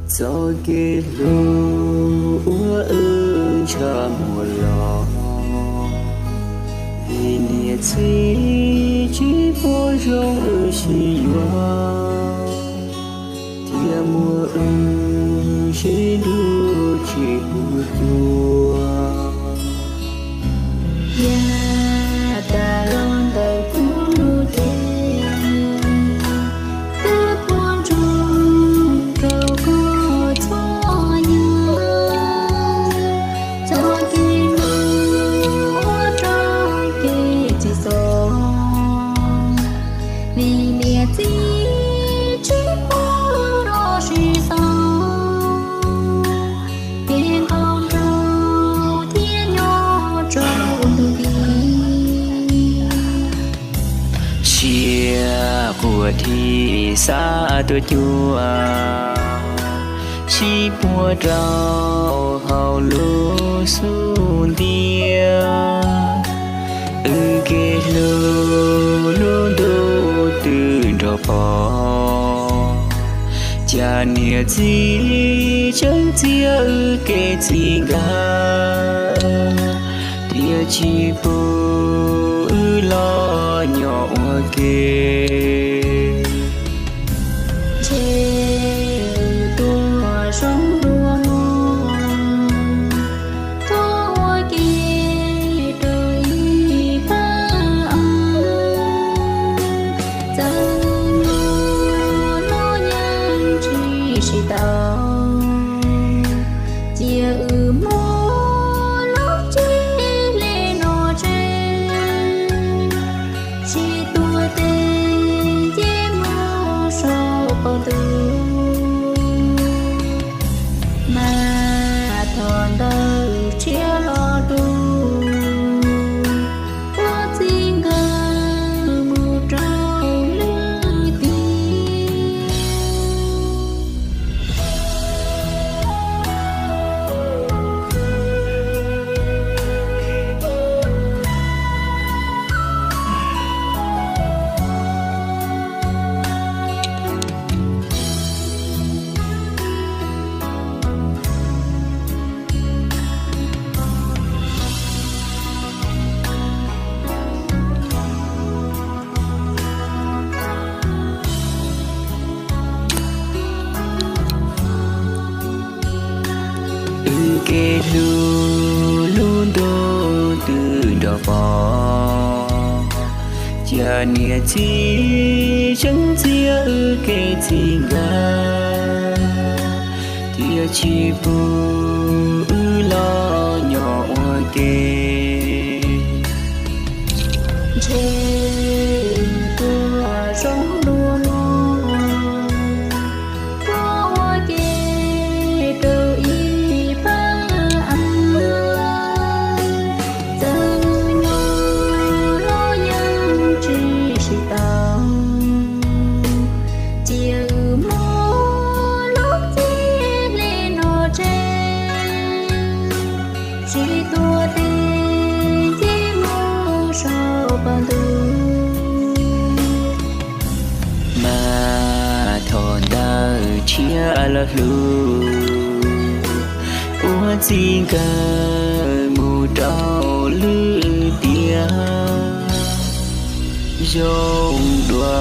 Txoj kev hlub uas wb ntshav muaj los, vim niam txiv tsis pom zoo wb sib yuav, thiaj muab wb sib nrug tsis pub cuag. Yam tas los ntawm kuv lub cev, twb puas ntsoog rau koj txhua yam. Txoj kev hlub ua rau kev txi xos, vim niam txiv tsis pub los sib tau, kev nkauj nraug thiaj nyob rau tus tid. Siab quaj thim xav tuaj cuag, sib puag rau hauv lub xub ntiag. Wb kev hlub lub ntuj twb nrog pom, cas niam txiv tseem txiav wb kev txij nkawm, thiaj tsis pub wb los nyob ua ke. Ntshe wb tuaj zoo dua mog, tuaj ua ke rau ib pab, txawm yuav los yeej tsis sib tau, cia wb muab lub cev hle no tseg, tsis tuaj tes ces mus saum qaum ntuj. Mas thov ntawm tshiab los dua, ua txij nkawm mus rau lwm tiam. Wb kev hlub lub ntuj twb nrog pom, cas niam txiv tseem txiav wb kev txij nkawm, thiaj tsis pub wb los nyob ua ke. Ntshe tuaj zoo dua mog, tuaj ua ke rau ib pab, txawm nyob los yeej tsis sib tau, cia wb muab lub cev hle no tseg, tsis tuaj tes ces mus saum qaum ntuj. Mas thov ntawm tshiab los hlub, ua txij nkawm mus rau lwm tiam zoo dua.